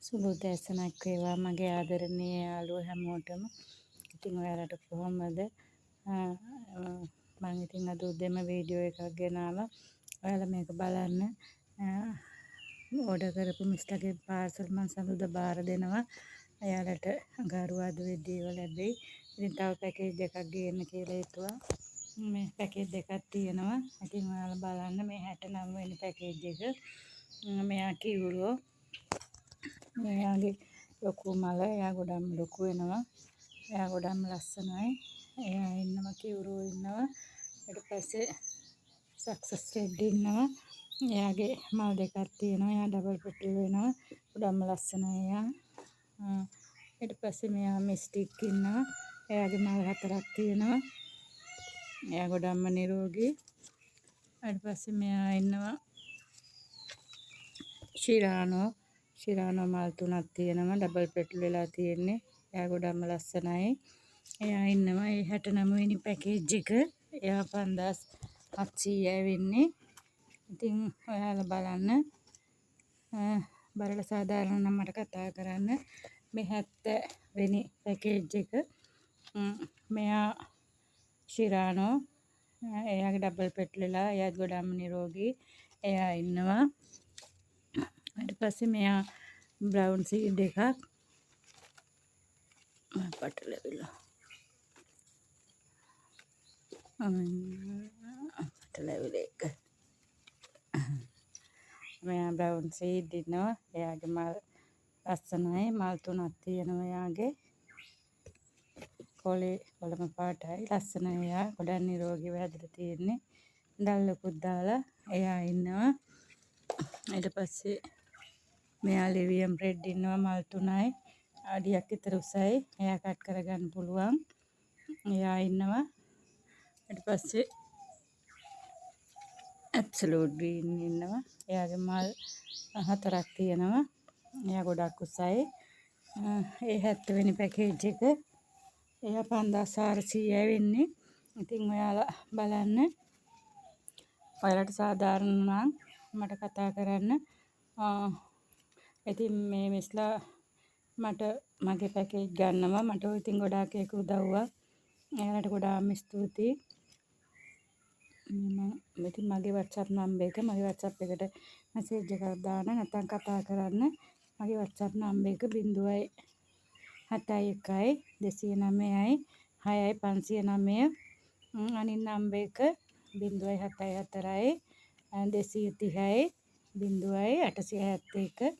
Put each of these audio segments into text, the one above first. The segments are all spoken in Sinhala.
සුබ උදෑසනක් වේවා මගේ ආදරණීය යාළුවෝ හැමෝටම. ඉතින් ඔයාලට කොහොමද? මං ඉතින් අද උදේම වීඩියෝ එකක් ගෙනාවා. ඔයාලා මේක බලන්න. ඕඩර් කරපු මිස්ටර්ගේ පාර්සල් මං සඳුදා බාර දෙනවා. එයාලට අඟහරුවාද වෙද්දී ඒවා ලැබෙයි. ඉතින් තව පැකේජ් දෙකක් ගේන්න කියලා හිතුවා. මේ පැකේජ් දෙකක් තියෙනවා. ඉතින් ඔයාලා බලන්න මේ 69 වෙනි පැකේජ් එක. මෙයා කිව්වෝ මෙයාගේ ලොකු මල, එයා ගොඩක්ම ලොකු වෙනවා. එයා ගොඩක්ම ලස්සනයි. එයා ඉන්නවා, කිව්රෝ ඉන්නවා. ඊට පස්සේ සක්සස් රෙඩ් ඉන්නවා. එයාගේ මල් දෙකක් තියෙනවා. එයා ඩබල් පෙටල් වෙනවා. ගොඩක්ම ලස්සනයි එයා. ඊට පස්සේ මෙයා මිස්ටික් ඉන්නවා. එයාගේ මල් හතරක් තියෙනවා. එයා ගොඩක්ම නිරෝගී. ඊට පස්සේ මෙයා ඉන්නවා ශිරානෝ. ශිරානෝ මල් තුනක් තියෙනවා. ඩබල් පෙටල් වෙලා තියෙන්නේ. එයා ගොඩක්ම ලස්සනයි. එයා ඉන්නවා ඒ 69 වෙනි පැකේජ් එක. එයා 5700යි වෙන්නේ. ඉතින් ඔයාලා බලන්න. බලලා සාධාරණ නම් මට කතා කරන්න. මේ 70 වෙනි පැකේජ් එක. මෙයා ශිරානෝ. එයාගේ ඩබල් පෙටල් වෙලා, එයාත් ගොඩක්ම නිරෝගී. එයා ඉන්නවා. ඊට පස්සේ මෙයා බ්‍රවුන් සීඩ් එකක්. පටලැවිලා. පටලැවිලා එක. මෙයා බ්‍රවුන් සීඩ් ඉන්නවා. එයාගේ මල් ලස්සනයි. මල් තුනක් තියෙනවා එයාගේ. කොලේ කොළම පාටයි. ලස්සනයි එයා. ගොඩක් නිරෝගීව හැදලා තියෙන්නේ. දැල්ලකුත් දාලා එයා ඉන්නවා. ඊට පස්සේ මෙයා ලිවියම් රෙඩ් ඉන්නවා. මල් තුනයි. අඩියක් විතර උසයි. එයා කට් කරගන්න පුළුවන්. එයා ඉන්නවා. ඊට පස්සේ ඇබ්සලූට් ග්‍රීන් ඉන්නවා. එයාගේ මල් හතරක් තියෙනවා. එයා ගොඩක් උසයි. ඒ 70 වෙනි පැකේජ් එක. එයා 5400යි වෙන්නේ. ඉතින් ඔයාලා බලන්න. ඔයාලට සාධාරණ නම් මට කතා කරන්න. ඉතින් මේ මිස්ලා මට මගේ පැකේජ් ගන්නවා. මට ඉතින් ගොඩාක් ඒක උදව්වක්. එයාලට ගොඩාක්ම ස්තුතියි. මම ඉතින් මගේ WhatsApp number එක, මගේ WhatsApp එකට මැසේජ් එකක් දාන්න නැත්නම් කතා කරන්න. මගේ WhatsApp number එක 071 209 6 509. අනිත් නම්බර් එක 074 230 0 871.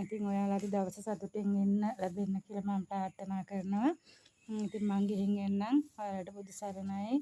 ඉතින් ඔයාලගේ දවස සතුටින් ඉන්න ලැබෙන්න කියලා මම ප්‍රාර්ථනා කරනවා. ඉතින් මං ගිහින් එන්නම්. ඔයාලට බුදු සරණයි.